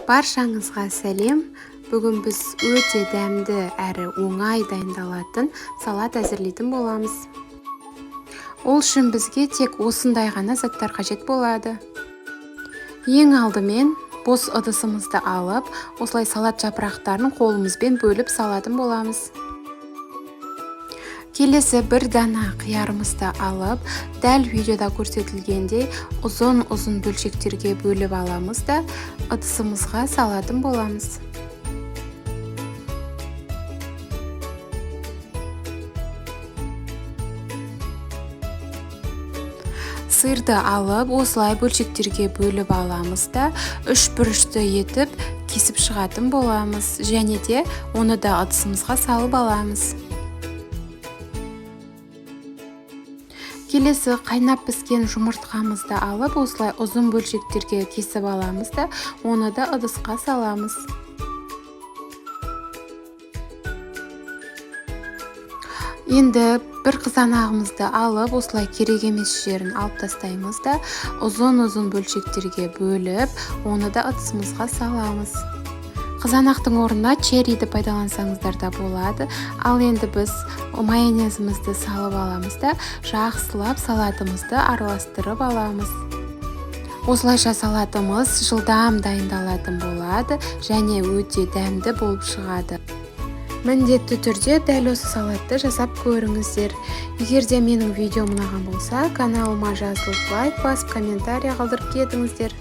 Баршаңызға сәлем. Бүгін біз өте дәмді әрі оңай дайындалатын салат әзірлейтін боламыз. Ол үшін бізге тек осындай ғана заттар қажет болады. Ең алдымен бос ыдысымызды алып, осылай салат жапырақтарын қолымызбен бөліп салатын боламыз. Келесі бір дана қиярымызды алып, дәл видеода көрсетілгендей ұзын-ұзын бөлшектерге бөліп аламыз да, ыдысымызға салатын боламыз. Сырды алып, осылай бөлшектерге бөліп аламыз да, үш бұрышты етіп кесіп шығатын боламыз және де оны да ыдысымызға салып аламыз. Келесі қайнап піскен жұмыртқамызды алып, осылай ұзын бөлшектерге кесіп аламыз да, оны да ыдысқа саламыз. Енді бір қызанағымызды алып, осылай керек емес жерін алып тастаймыз да, ұзын-ұзын бөлшектерге бөліп, оны да ыдысымызға саламыз. Қызанақтың орнына черриді пайдалансаңыздар да болады. Ал енді біз майонезімізді салып аламыз да, жақсылап салатымызды араластырып аламыз. Осылайша салатымыз жылдам дайындалатын болады және өте дәмді болып шығады. Міндетті түрде дәл осы салатты жасап көріңіздер. Егер де менің видеом ұнаған болса, каналыма жазылып, лайк басып, комментарий қалдырып кетіңіздер.